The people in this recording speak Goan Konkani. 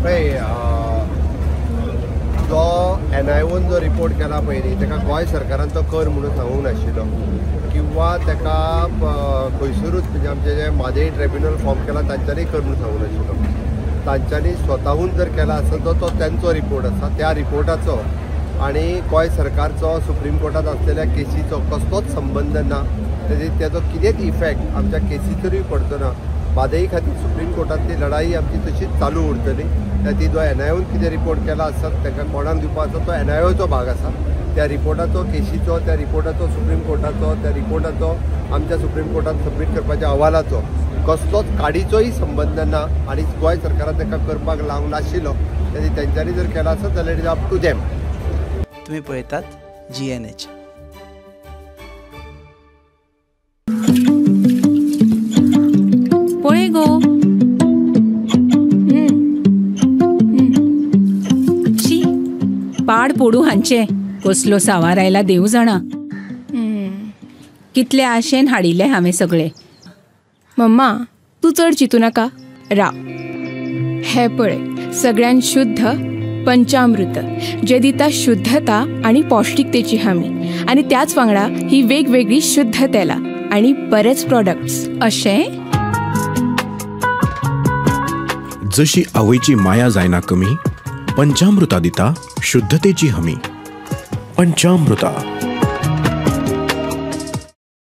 पळय जो एनआयओन जो रिपोर्ट केला पयलीं ताका गोंय सरकारान तो कर म्हणून सांगूंक नाशिल्लो किंवा ताका खंयसरूच म्हणजे आमचे जे म्हादय ट्रिब्युनल फॉर्म केला तांच्यांनी कर म्हणून सांगूंक नाशिल्लो. तांच्यांनी स्वताहून जर केला आसत तो तेंचो रिपोर्ट आसा. त्या रिपोर्टाचो आनी गोंय सरकारचो सुप्रीम कोर्टांत आसलेल्या केसीचो कसलोच संबंद ना. तेजो कितेंच इफेक्ट आमच्या केसीचेरूय पडचो ना. म्हादय खातीर सुप्रीम कोर्टांतली लढाई आमची तशीच चालू उरतली. ती जो एनआयओन कितें रिपोर्ट केला आसत ताका कोणाक दिवपा आसा तो एनआयओचो भाग आसा. त्या रिपोर्टाचो केशीचो, त्या रिपोर्टाचो सुप्रीम कोर्टाचो, त्या रिपोर्टाचो आमच्या सुप्रीम कोर्टात सबमीट करपाच्या अहवालाचो कसलोच काडीचोय संबंद ना आनी गोंय सरकारान ताका करपाक लावंक नाशिल्लो. तेंच्यांनी जर केला आसत जाल्यार it is up to them. तुम्ही पळयतात GNH. पळय गो, शी पाड पोडू हांचे, कसलो सावार आयला देव जाणा. कितले आशेन हाडिल्ले हांवें सगळे. मम्मा तूं चड चिंतू नाका, राव. हे पळय सगळ्यान शुद्ध पंचामृत जे दिता शुद्धता आनी पौष्टिकतेची हमी, आनी त्याच वांगडा ही वेगवेगळी शुद्ध तेलां आनी बरेच प्रॉडक्ट्स. अशें जशी आवयची माया जायना कमी, पंचामृता दिता शुद्धतेची हमी. पंचामृता.